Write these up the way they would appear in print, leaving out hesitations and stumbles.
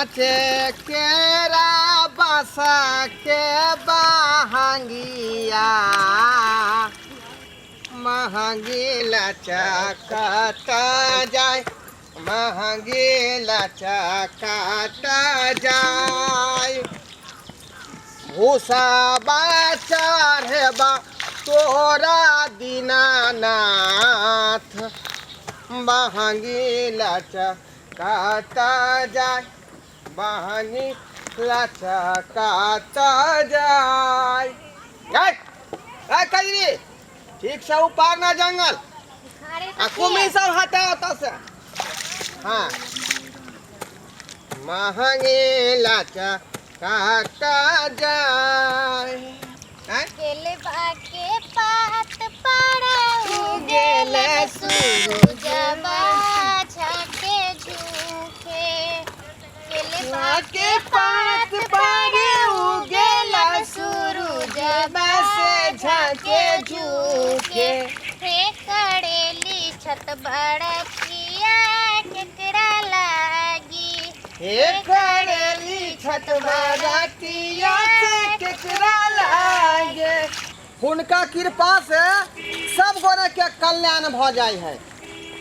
काचे केरा बासा के बहंगिया महंगी लचकता जाय, महंगी लचकता जाय। भूसा चढ़ेबा तोरा दीनानाथ, महंगी लचकता जाय, महंगी लचकता जाय। गै, गै कजरी, ठीक से उपार ना जंगल आ कुमी सब हटा ओतऽ से। हाँ, महंगी लचकता जाय। आँय? केलबा के पात पर उगेल सूरजबा झाके झूके, केलबा के पात पर उगेल सूरजबा से झाके झूके। हे करेली छत बड़किया केकरा लागी, हे करेली छत बरतिया से केकरा लागे। हुनका कृपा से सब गोरे के कल्याण भऽ जाइ है,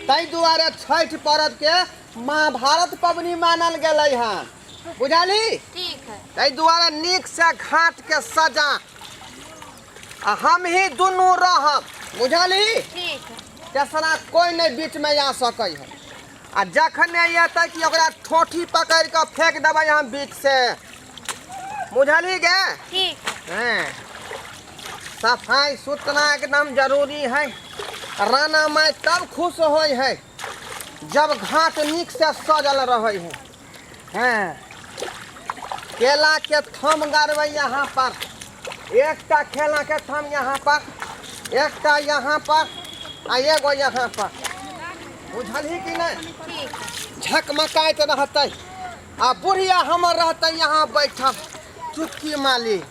ताहि दुआरे छठि पर्व के महाभारत पबनी मानल गेलै हन, बुझली? ठीक है। ताहि दुआरे नीक से घाट के सजा आ हम ही दुनू रहब, बुझली? ठीक है। तेसरा कोई नहीं बीच में आ सकै है, आ जखने एतै कि ओकरा ठोठी पकड़ि कऽ फेंक देबै हम बीच से, बुझली गे? ठीक है। हैं, सफाई सुथरा एकदम जरूरी है। राणा माय तब खुश होइ है जब घाट नीक से सजल रहै है। हैं, केला के थम गाड़बै यहाँ पर, एकटा केला के थम यहाँ पर, एकटा यहाँ पर आ एगो यहाँ पर, बुझलही कि नहि? ठीक। झकमकाइत रहतै आ बुढ़िया हमर रहतै यहाँ बैठल चुटकी माली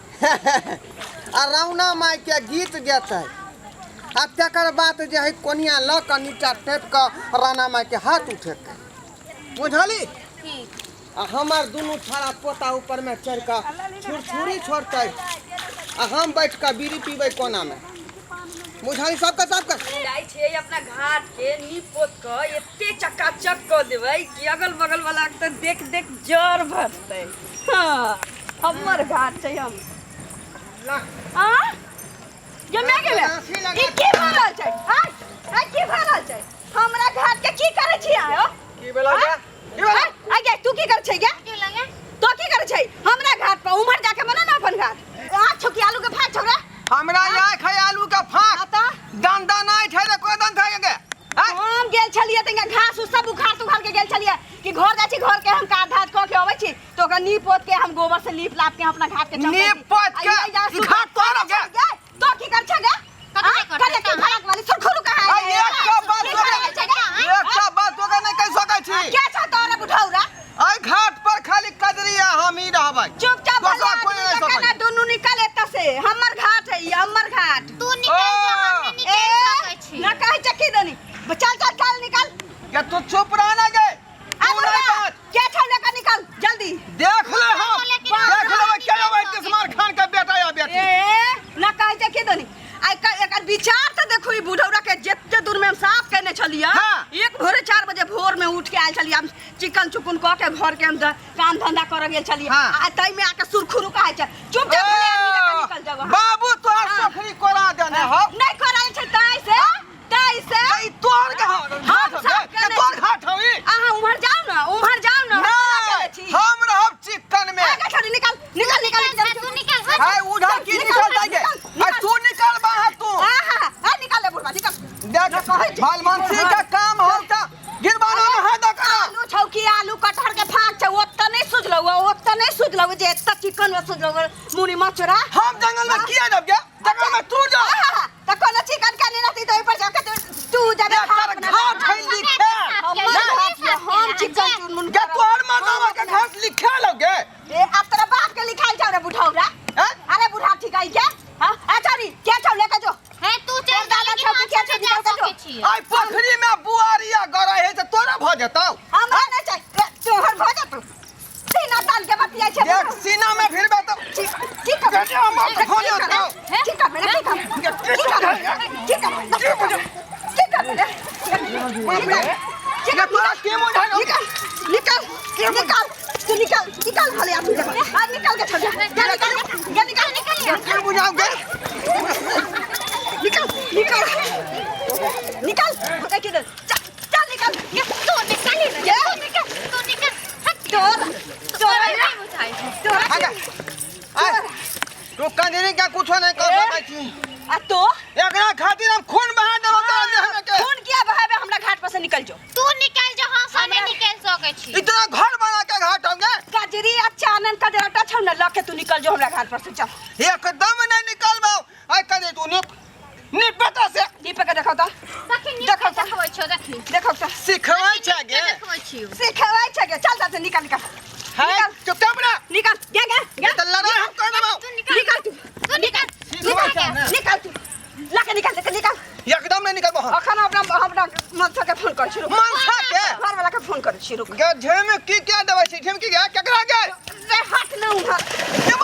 आ रौना माय के गीत गेतै, आ तकर बाद जे है कोनिया लऽ कऽ नीचा टेप कऽ राणा माय के हाथ उठेतै, बुझली? ठीक। आ हमर दुनू छाड़ा पोता ऊपर में चढ़ि कऽ छुरछुरी छोड़तै आ हम बैठ कऽ बीड़ी पीबै कोना में, बुझली? सबके सबके जाइ छियै अपना घाट के नीप पोत कऽ एते चकाचक कऽ देबै कि अगल बगल वाला के तऽ देख देख जर भरतै। हाँ, हमर घाट छै हम ला। आ जमे गेलै। फांसी लगा। ई की भऽ रहल छै? आय आय, की भऽ रहल छै? हमरा घाट के की करै छी आयो? की भेलौ गे? की भेलौ? आय आय गे, तू की करै छै गे? क्यों लगे? तो की करै छै हमरा घाट पर? उम्हर जाके बना ना अपन घाट। आ छौकी आलू के फाक छौरा। हमरा यहाँ खाय आलू के फाक? हाँ तऽ। दन दन आइ छै रे, कोई दन खाय गे? आय? हम गेल छलियै तऽ हिनका घास उस सब उखाड़ तुखाड़ के गेल छलियै कि घर जाइ छी, घर के हम काज धाज कऽ के अबै छी तऽ ओकरा नीप पोत के हम गोबर से लीप लाप के हम अपना घाट के चमकै छी। नीप पोत के? आ ई जा ई घाट तोहर हो गे? गे, तो की कर छै गे? कथी आ? करतै? कते की फराक वाली सुरखुरु कहाँ आय, है? एकटा बात की तोरा- करै छै गे? एकटा बात तोरा नहि कहि सकै छी। के छौ तोरा बुढ़ौरा? एहि घाट पर खाली कजरी आ हम ही रहबै। चुपचाप दोसर भले कोई आदमी नहि के सकै। केना दुनू निकल एतऽ से। हमर घाट है ई, हमर घाट। तू निकल जो, हम नहि निकल सकै छी। ना कहै छै की दनी, चल चल चल निकल। के तू चुप रह ना गे। आ तू बुढ़वा, नहीं बात। के छौ लेकर निकल जल्दी। देख ले हम, लेकिन हम देख लेबै के अबै निकल तिसमार खान के बेटा या बेटी। ए ना कहै छै की दनी, आइ एकर विचार तऽ देखू ई बुढ़ौरा के। जते दूर में हम साफ केने छलियै, हाँ। एक भोरे 4 बजे भोर में उठ के आयल छलियै, हम चिकन चुकुन कऽ के घर के हम काम धंधा करऽ गेल छलियै। हाँ। आ तै में आके सुरखुरु कहै छै। चुपचाप भले आदमी जकाँ निकल जाउ अहाँ। बाबू तोहर हाँ। सोखरी कोरा देने हौ। नहि करायल छै ताहि से, ताहि से। ई तोहर घाट हम हौ, साफ गे, केने तोहर छी। घाट हौ ई। अहाँ उम्हर जाउ ना, उम्हर जाउ ना, हम नहीं, केने छी। हम रहब चिकन में। आगे छोड़ी, निकल निकल निकल निकल। तू निकल, हट। हाय उधर की निकल, निकल जाएंगे? निकल, हाय निकल। तू निकल बाहर तू। हाँ हाँ हाँ, निकल ले बुढ़वा, निकल। देख भलमनसी का काम होता गिरबाना में हाथ करा। आलू छौकी आलू कटहर के फाक छै, ओतऽ नहि सुझलौ, ओतऽ नहि सुझलौ जे एतऽ चिकन में सुझलौ मुनी मचरा। हम जंगल में किया जब गया? जंगल में तू जा। तऽ कोनो चिकन के नहीं रहती तो ओहि पर जाके तू तू जाबे एकर घाट बना घाट है लिखे। हमर घाट ये, हम चिकन चुनमुन गे तोहर मर्दावा के घाट लिखे लगे। ए अब तोरा बाप के लिखाइल छौ रे बुढ़ौरा। हैं? अरे बुढ़ा ठीक है के? हां अच्छा री के छौ लेके जो। हे तू चल तोर दादा लेकिन छौ हम कि के छौ सब जा निकल के जो। सकै छियै। आई पोखरी में बुआरिया गड़ै है तऽ तोरा भऽ जेतौ। हमरा नहि छै, तोहर भऽ जेतौ। तीन के करबे रे? ये तोरा के बुझाइ निकाल निकाल निकाल तू निकाल निकाल भले आ तू जा आ निकाल के छोड़ जा जा निकाल जा निकाल निकाल के बुझाउ गे निकाल निकाल निकाल भगा के दे चल चल निकाल तू निकाल ही ना, तू निकाल, तू निकाल। हट, तोर तोरा नहीं बुझाइ छै। तोरा आगा आ तू कंजरी के कुछो नहीं कर सकै छी आ तो एकरा खातिर हम खून बहा देबो तोरा देह में के खून किया बहाबे हमरा घाट पर से निकल जो तू निकाल जो, हम सब नहीं निकाल सकै छी। इतना घर बना के घाट होंगे कजरी आ चानन कजराटा छौ न लके तू निकल जो हमरा घाट पर से चल एकदम नहीं निकलबो आइ कने तू निप निप बेटा से दीपक के देखो तो सखी, नीक देखो के तो। देखबै छौ, देखी। देखो तो सिखबै छै गे देखबै छियौ। सिखबै छै गे चल चल निकल निकल है निकल चुपचाप ना निकल गे गे गे तो लड़ाई हम कर देबो तू निकाल, निकल तू तू निकाल, सिखबै छै ने निकल तू लके निकल निकल निकल एकदम नहीं निकलबो हम अखन अपना हमरा मनसा के फोन कर छी रुक मनसा के? घर वाला के फोन कर छी रुक गे झेम की क्या देबै छी झेम की गे केकरा गे रे हट न उधर ये